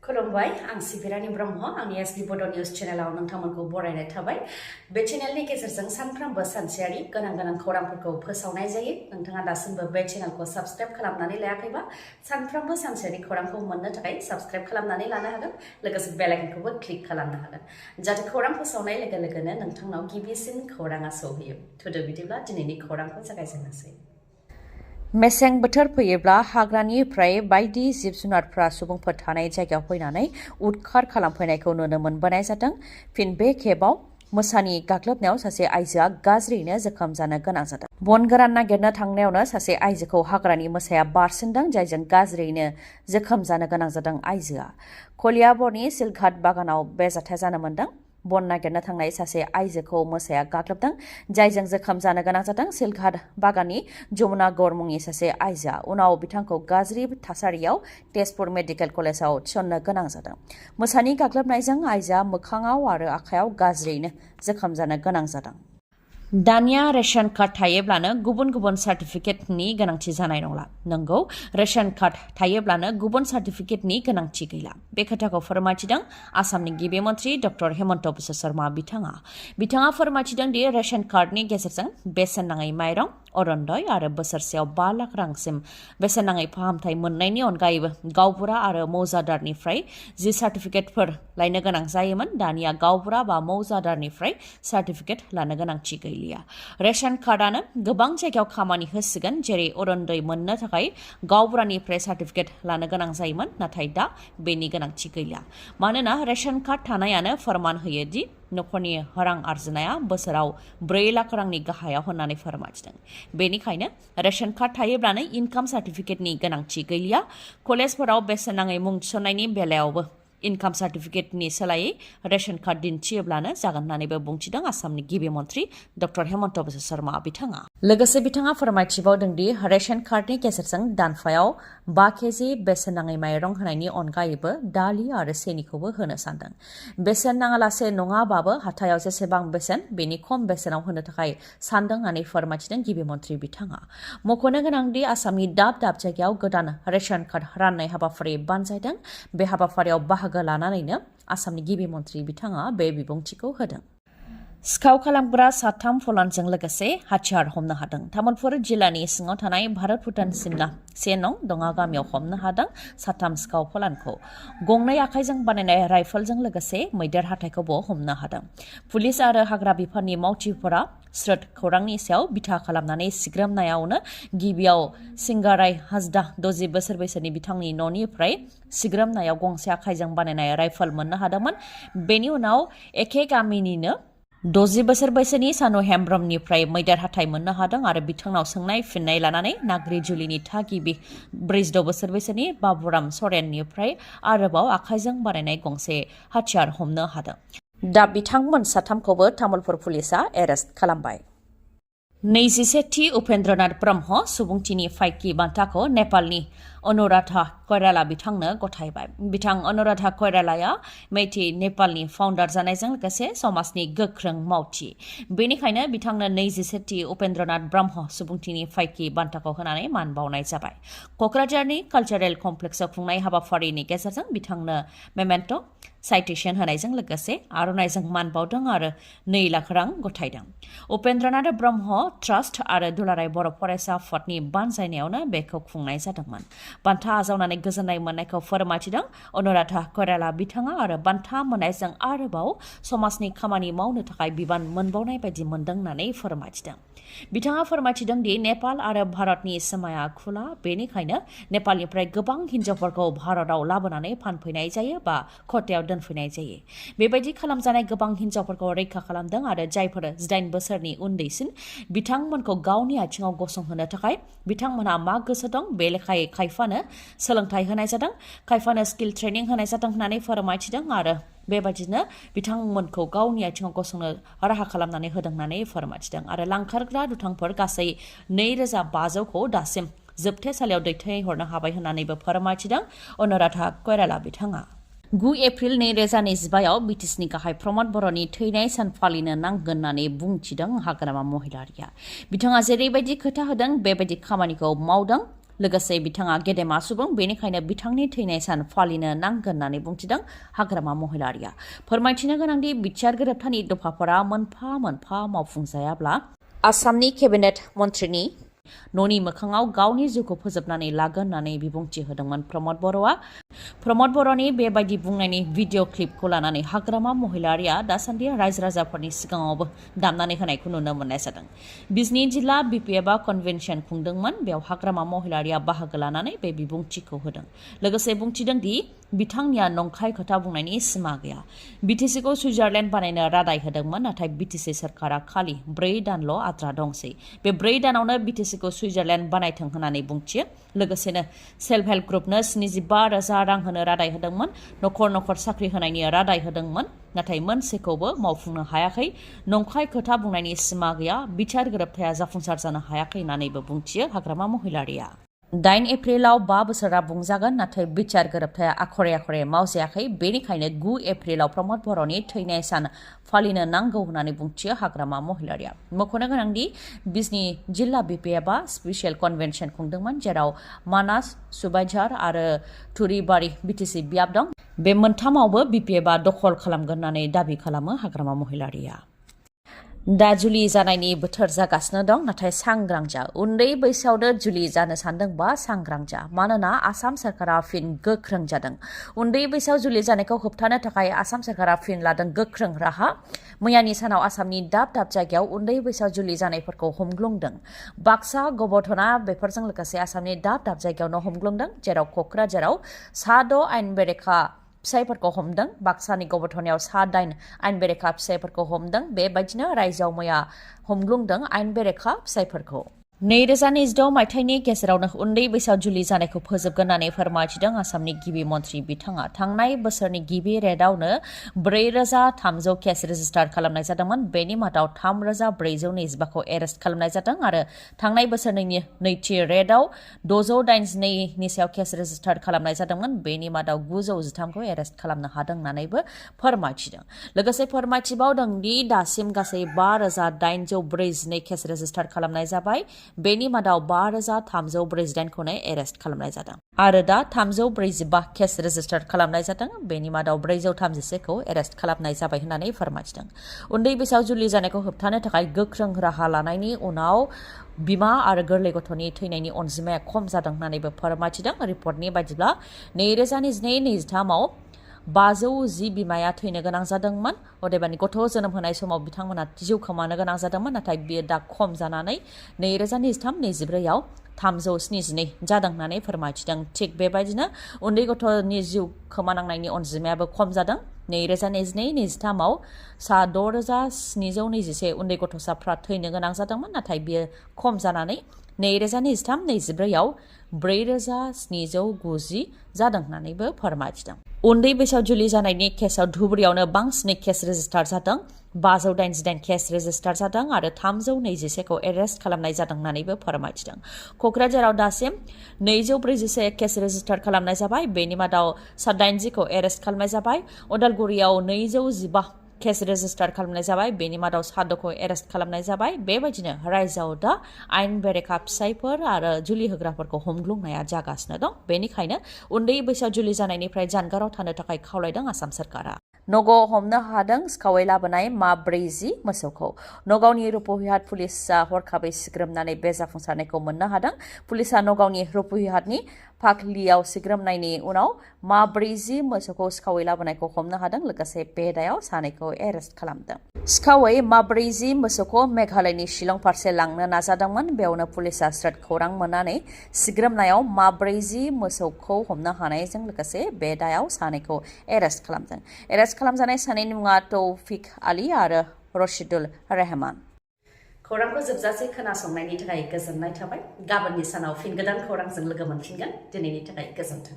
खुलुमबाय आं सिबि रानि ब्रह्म आंनि एसबि बड' निउज चेनेलाव नोंथांमोनखौ बरायनाय थाबाय बे चेनेलनि गेजेरजों सानफ्रोमबो सानसेयारि गोनां खौरांफोरखौ फोसावनाय जायो नोंथाङा दासिमबो बे चेनेलखौ साबस्क्राइब खालामनानै लायाखैबा सानफ्रोमबो सानसेयारि खौरांखौ मोननो थाखाय साबस्क्राइब खालामनानै लानो हागोन लोगोसे बेल आइकनखौबो क्लिक खालामनो हागोन जाहाथे खौरां फोसावनाय लोगो लोगोनो नोंथांनाव गिबिसिन खौराङा सौहैयो थुदो बिदिब्ला दिनैनि खौरांखौ जागायजेननोसै मेसें बोथोर फैयोब्ला हाग्रानिफ्राय बायदि जिब जुनारफ्रा सुबुंफोर थानाय जायगायाव फैनानै उदखार खालामफैनायखौ नुनो मोनबोनाय जादों फिन बे खेबाव मोसानि गाग्लोबनायाव सासे आइजोआ गाज्रियैनो जोखोम जानो गोनां जादों बन गोरान नागिरनो थांनायावनो सासे आइजोखौ हाग्रानि मोसाया बारसोमदों जायजों गाज्रियैनो जोखोम जानो गोनां जादों आइजोआ कलियाबरनि सिलघाट बागानाव बे जाथाया जानो मोनदों बन नागिरनो थांनाय सासे आइजोखौ मोसाया गाग्लोबदों जायजों जोखोम जानो गोनां जादों सिलघाट बागाननि जमुना गौर मुंनि सासे आइजोआ उनाव बिथांखौ गाज्रि थासारियाव तेजपुर मेडिकेल कलेजाव थिसननो गोनां जादों मोसानि गाग्लोबनायजों आइजोआ मोखाङाव आरो आखायाव गाज्रियैनो जोखोम जानो गोनां जादों दानिया रेशन कार्ड थायोब्लानो गुबुन सार्टिफिकेटनि गोनांथि जानाय नंला नंगौ रेशन कार्ड थायोब्लानो गुबुन सार्टिफिकेटनि गोनांथि गैला बे खोथाखौ फोरमायथिदों आसामनि गिबि मन्थ्रि डक्टर हेमन्त बिश्व शर्मा बिथाङा फोरमायथिदों दि रेशन कार्डनि गेजेरजों बेसेन नाङै माइरं अरन्दै आरो बोसोरसेयाव 5 लाख रांसिम बेसेन नाङै फाहामथाय मोननायनि अनगायैबो गावबुरा आरो मौजादारनिफ्राय जि सार्टिफिकेटफोर लायनो गोनां जायोमोन दानिया गावबुरा बा मौजादारनिफ्राय सार्टिफिकेट लानो गोनांथि गैलिया रेशन कार्डआनो गोबां जायगायाव खामानि होसिगोन जेरै अरन्दै मोननो थाखाय गावबुरानिफ्राय सार्टिफिकेट लानो गोनां जायोमोन नाथाय दा बेनि गोनांथि गैला मानोना रेशन कार्ड थानायानो फोरमान होयो दि नखरनि रां आर्जिनाया बोसोराव 4 लाख रांनि गाहायाव होननानै फोरमायथिदों बेनिखायनो रेशन कार्ड थायोब्लानो इनकाम सार्टिफिकेटनि गोनांथि गैलिया कलेजफोराव बेसेन नाङै मुं थिसननायनि बेलायावबो इनकाम सार्टिफिकेटनि सोलायै रेशन कार्ड दिन्थियोब्लानो जागोन होननानैबो बुंथिदों आसामनि गिबि मन्थ्रि डक्टर हेमन्त बिश्व शर्मा बिथाङा लोगोसे बिथाङा फोरमायथिबावदों दि रेशन कार्डनि गेजेरजों दानफायाव 5 केजि बेसेन नाङै माइरं होनायनि अनगायैबो दालि आरो सेनिखौबो होनो सानदों बेसेन नाङालासे नङाबाबो हाथायाव जेसेबां बेसेन बेनि खम बेसेनाव होनो थाखाय सानदों होननानै फोरमायथिदों गिबि मन्थ्रि बिथाङा मख'नो गोनांदि आसामनि दाब जायगायाव गोदान रेशन कार्ड राननाय हाबाफारि बानजायदों बे हाबाफारियाव बाहागो लानानैनो आसामनि गिबि मन्थ्रि बिथाङा बे बिबुंथिखौ होदों सिखाव खालामग्रा 3 फलानजों लोगोसे हाथियार हमनो हादों तामुलपुर जिल्लानि सिङाव थानाय भारत भुटान सिमना 1 नं दङा गामियाव हमनो हादों 3 सिखाव फलानखौ गंनै आखाइजों बानायनाय राइफलजों लोगोसे मैदेर हाथाइखौबो हमनो हादों पुलिस आरो हाग्रा बिफाननि मावथिफोरा स्रोद खौरांनि सायाव बिथा खालामनानै सिग्रोमनायावनो गिबियाव सिंगाराय हाजदा 60 बोसोर बैसोनि बिथांनि न'निफ्राय सिग्रोमनायाव गंसे आखाइजों बानायनाय राइफल मोननो हादोंमोन बेनि उनाव एखे गामिनिनो 60 बोसोर बैसोनि सानु हेम्ब्रमनिफ्राय मैदेर हाथाइ मोननो हादों आरो बिथांनाव सोंनाय फिननाय लानानै नागरि जुलिनि थागिबि 46 बोसोर बैसोनि बाबुराम सरेननिफ्राय आरोबाव आखाइजों बानायनाय गंसे हाथियार हमनो हादों दा बिथांमोन 3खौबो तामुलपुर पुलिसआ एरेस्ट खालामबाय 21थि उपेन्द्रनाथ ब्रह्म सुबुंथिनि फाइकि बान्थाखौ नेपालनि अनुराधा कोइराला बिथांनो गथायबाय बिथां अनुराधा कोइरालाया मेइतेइ नेपालनि फाउन्डार जानायजों लोगोसे समाजनि गोख्रों मावथि बेनिखायनो बिथांनो 21थि उपेन्द्रनाथ ब्रह्म सुबुंथिनि फाइकि बान्थाखौ होनानै मान बावनाय जाबाय कक्राझारनि कालचारेल कमप्लेक्सआव खुंनाय हाबाफारिनि गेजेरजों बिथांनो मेमेन्ट' साइटेसन होनायजों लोगोसे आर'नाइजों मान बावदों आरो 2 लाख रां गथायदों उपेन्द्रनाथ ब्रह्म ट्रास्ट आरो दुलाराय बर' फरायसा आफादनि बानजायनायावनो बेखौ खुंनाय जादोंमोन बान्था आजावनानै गोजोननाय मोननायखौ फोरमायथिदों अनुराधा कोइराला बिथाङा आरो बान्था मोननायजों आरोबाव समाजनि खामानि मावनो थाखाय बिबान मोनबावनाय बायदि मोनदों होननानै फोरमायथिदों बिथाङा फोरमायथिदों दि नेपाल आरो भारतनि सिमाया खुला बेनिखायनो नेपालनिफ्राय गोबां हिन्जावफोरखौ भारताव लाबोनानै फानफैनाय जायो बा खथायाव दोनफैनाय जायो बेबायदि खालामजानाय गोबां हिन्जावफोरखौ रैखा खालामदों आरो जायफोर 18 बोसोरनि उन्दैसिन बिथांमोनखौ गावनि आथिङाव गसंहोनो थाखाय बिथांमोनहा मा गोसो दं बे लेखायै खायफानो सोलोंथाइ होनाय जादों खायफानो स्किल ट्रेनिं होनाय जादों होननानै फोरमायथिदों आरो बेबायदिनो बिथांमोनखौ गावनि आथिङाव गसंनो राहा खालामनानै होदों होननानै फोरमायथिदों आरो लांखारग्रा दुथांफोर गासै 2500खौ दासिम जोबथेसालियाव दैथायहरनो हाबाय होननानैबो फोरमायथिदों अनुराधा कोइराला बिथाङा 9 एप्रिल 2025आव बिटिसिनि गाहाय प्रमद बर'नि थैनाय सान फालिनो नांगोन होननानै बुंथिदों हाग्रामा महिलारिया बिथाङा जेरैबायदि खोथा होदों बेबायदि खामानिखौ मावदों लोगोसे बिथाङा गेदेमा सुबुं बेनिखायनो बिथांनि थैनाय सान फालिनो नांगोन होननानै बुंथिदों हाग्रामा महिलारिया। फोरमायथिनो गोनांदि बिटिआर गोरोबथानि दफाफोरा मोनफा मोनफा मावफुंजायाब्ला आसामनि केबिनेट मन्थ्रिनि न'नि मोखाङाव गावनि जिउखौ फोजोबनानै लागोन होननानै बिबुंथि होदोंमोन प्रमद बर'आ। प्रमद बर'नि बेबायदि बुंनायनि भिडिअ क्लिपखौ लानानै हाग्रामा महिलारिया दासान्दि रायजो राजाफोरनि सिगाङावबो दामनानै होनायखौ नुनो मोननाय जादों। बिजनी जिल्ला BPFआ कन्भेन्सन खुंदोंमोन। बेयाव हाग्रामा महिलारिया बाहागो लानानै बे बिबुंथिखौ होदों। लोगोसे बुंथिदों दि बिथांनिया नंखाय खोथा बुंनायनि सिमा गैया। BTCखौ सुइजारलेण्ड बानायनो रादाय होदोंमोन, नाथाय BTC सोरखारा खालि 4 दानल' आद्रा दंसै। बे 4 दानावनो BTCखौ सुइजारलेण्ड बानायथों होननानै बुंथियो। लोगोसेनो सेल्फ हेल्प ग्रुपनो 75,000 रां होनो रादाय होदोंमोन। नखर नखर साख्रि होनायनि रादाय होदोंमोन, नाथाय मोनसेखौबो मावफुंनो हायाखै। नंखाय खोथा बुंनायनि सिमा गैया। बिटिआर गोरोबथाया जाफुंसार जानो हायाखै होननानैबो बुंथियो हाग्रामा महिलारिया। 8 एप्रिलाव 5 बोसोरा बुंजागोन, नाथाय बिटिआर गोरोबथाया आखरे आखरे मावजायाखै। बेनिखायनो 9 एप्रिलाव प्रमद बर'नि थैनाय सान फालिनो नांगौ होननानै बुंथियो हाग्रामा महिलारिया। मख'नो गोनांदि बिजनी जिल्ला BPFआ स्पेसियेल कन्भेन्सन खुंदोंमोन, जेराव मानास, सुबाइझार आरो थुरिबारि BTC बियाब दं। बे मोनथामावबो BPFआ दखल खालामगोन होननानै दाबि खालामो हाग्रामा महिलारिया। दा जुलि जानायनि बोथोर जागासिनो दं, नाथाय सांग्रां जा। उन्दै बैसोआवनो जुलि जानो सानदोंबा सांग्रां जा, मानोना आसाम सरकारा फिन गोख्रों जादों। उन्दै बैसोआव जुलि जानायखौ होबथानो थाखाय आसाम सरकारा फिन लादों गोख्रों राहा। मैयानि सानाव आसामनि दाब दाब जायगायाव उन्दै बैसोआव जुलि जानायफोरखौ हमग्लुंदों। बाक्सा, गब'धना बेफोरजों लोगोसे आसामनि दाब दाब जायगायावनो हमग्लुंदों, जेराव क'क्राझाराव 6 आयेन बेरेखा फिसायफोरखौ हमदों। बाक्सानि गब'धनायाव 7 आयेन बेरेखा फिसायफोरखौ हमदों। बेबायदिनो रायजोआव मैया हमग्लुंदों आयेन बेरेखा फिसायफोरखौ। 2026 मायथाइनि गेजेरावनो उन्दै बैसोआव जुलि जानायखौ फोजोबगोन होननानै फोरमायथिदों आसामनि गिबि मन्थ्रि बिथाङा। थांनाय बोसोरनि गिबि रेडआवनो 4,300 केस रेजिस्टार खालामनाय जादोंमोन। बेनि मादाव 3,425खौ एरेस्ट खालामनाय जादों आरो थांनाय बोसोरनि नैथि रेडआव 682नि सायाव केस रेजिस्टार खालामनाय जादोंमोन। बेनि मादाव 913खौ एरेस्ट खालामनो हादों होननानैबो फोरमायथिदों। लोगोसे फोरमायथिबावदों दि दासिम गासै 5,842 केस रेजिस्टार खालामनाय जाबाय। बेनि मादाव 5,348खौनो एरेस्ट खालामनाय जादों आरो दा 345 केस रेजिस्टार खालामनाय जादों। बेनि मादाव 431खौ एरेस्ट खालामनाय जाबाय होननानै फोरमायथिदों। उन्दै बैसोआव जुलि जानायखौ होबथानो थाखाय गोख्रों राहा लानायनि उनाव बिमा आरो गोरलै गथ'नि थैनायनि अनजिमाया खम जादों होननानैबो फोरमायथिदों। रिपर्टनि बायदिब्ला 2022-23आव 510 बिमाया थैनो गोनां जादोंमोन। अदेबानि गथ' जोनोम होनाय समाव बिथांमोना जिउ खोमानो गोनां जादोंमोन, नाथाय बियो दा खम जानानै 2023-24आव 372 जादों होननानै फोरमायथिदों। थिग बेबायदिनो उन्दै गथ'नि जिउ खोमानांनायनि अनजिमायाबो खम जादों। 2022-23आव 6,721 उन्दै गथ'साफ्रा थैनो गोनां जादोंमोन, नाथाय बियो खम जानानै 2023-24आव 4,790 जादों होननानैबो फोरमायथिदों। उन्दै बैसोआव जुलि जानायनि केसआव धुबुरीयावनो बांसिनै केस रेजिस्टार जादों। 588 केस रेजिस्टार जादों आरो 321खौ एरेस्ट खालामनाय जादों होननानैबो फोरमायथिदों। क'क्राझाराव दासिम 241 केस रेजिस्टार खालामनाय जाबाय। बेनि मादाव 87खौ एरेस्ट खालामनाय जाबाय। उदालगुरियाव 215 केस रेजिस्टार खालामनाय जाबाय। बेनि मादाव 7खौ एरेस्ट खालामनाय जाबाय। बेबायदिनो रायजोआव दा आयेन बेरेखा फिसायफोर आरो जुलि होग्राफोरखौ हमग्लुंनाया जागासिनो दं। बेनिखायनो उन्दै बैसोआव जुलि जानायनिफ्राय जानगाराव थानो थाखाय खावलायदों आसाम सरकारा। नगावआव हमनो हादों सिखावै लाबोनाय मा-40 मोसौखौ। नगावनि रुपुहियाट पुलिसआ हरखाबै सिग्रोमनानै बे जाफुंसारनायखौ मोननो हादों। पुलिसआ नगावनि रुपुहियाटनि फाखलियाव सिग्रोमनायनि उनाव मा-40 मोसौखौ सिखावै लाबोनायखौ हमनो हादों। लोगोसे बे दायाव सानैखौ एरेस्ट खालामदों। सिखावै मा-40 मोसौखौ मेघालयनि शिलं फारसे लांनो नाजादोंमोन। बेयावनो पुलिसआ स्रोद खौरां मोननानै सिग्रोमनायाव मा-40 मोसौखौ हमनो हानायजों लोगोसे बे दायाव सानैखौ एरेस्ट खालामदों। एरेस्ट खालामजानाय सानैनि मुङा तौफिक आली आरो रशिदुल रहमान। खौरांखौ जोबजासे खोनासंनायनि थाखाय गोजोननाय थाबाय। गाबोननि सानाव फिन गोदान खौरांजों लोगो मोनफिनगोन। दिनैनि थाखाय गोजोन्थों।